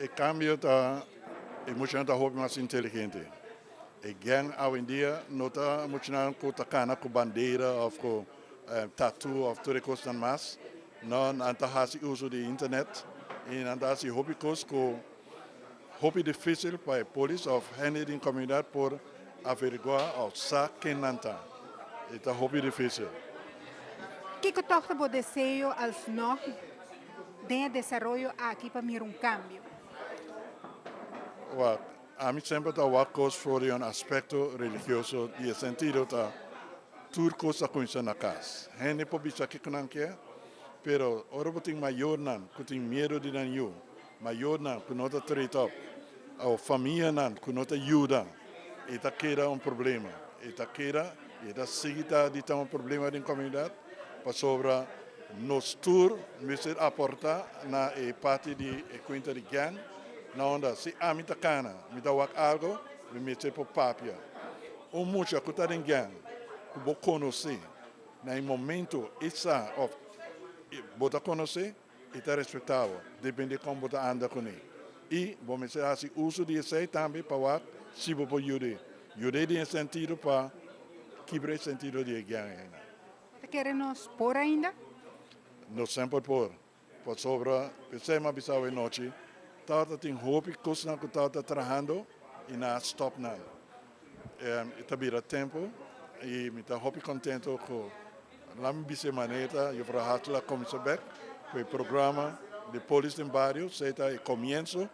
E kambio ta e muchanan ta hopi mas inteligente. E gang awendia no ta muchanan ku ta kana ku bandera òf ku tattoo òf tur e kosnan mas. No, nan ta hasi uso di internet i nan ta hasi hopi kos ku hopi difísil pa e polis òf hende den komunidat por averiguá òf sa ken nan ta. E ta hopi difísil. Kiko tòg ta bo deseo alsnog den e desaroyo aki pa mira un kambio? Wak, ami semper ta wak kos for di un aspekto religioso di e sentido ta tur kos ta kuminsá na kas. Hende por bisa kiko nan ke, pero ora bo tin mayornan ku tin miedu di nan yu, mayornan ku no ta treat op, òf famianan ku no ta yuda, e ta keda un problema. E ta keda i e ta sigui ta di ta un problema den komunidat pasobra nos tur mester aportá na e parti di e kuenta di gang na unda si ami ta kana mi ta wak algo mi mester por papia. Un mucha ku ta den gang ku bo konosé na e momento e sa òf bo ta konosé e ta respetá bo depende kon bo ta anda kuné i bo mester hasi uso di esei tambe pa wak si bo por yud'é. Yud'é den e sentido pa kibra e sentido di e gang einan. Bo ta kere nos por ainda? Nos semper por. Pasobra p'esei mi a bisa awe nochi, tabata tin hopi kosnan ku tabata trahando i nan a stòp nan. E ta bira tempu i mi ta hopi kontento ku laat mi bisa e manera Juffrouw Hartl a kuminsá bèk ku e programa di Polis den Bario, esei ta e komienso,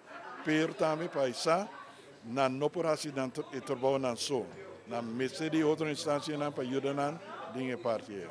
pero tambe pa e sa nan no por hasi nan e trabou nan so, nan mester di otro instansianan pa yuda nan den e parti ei.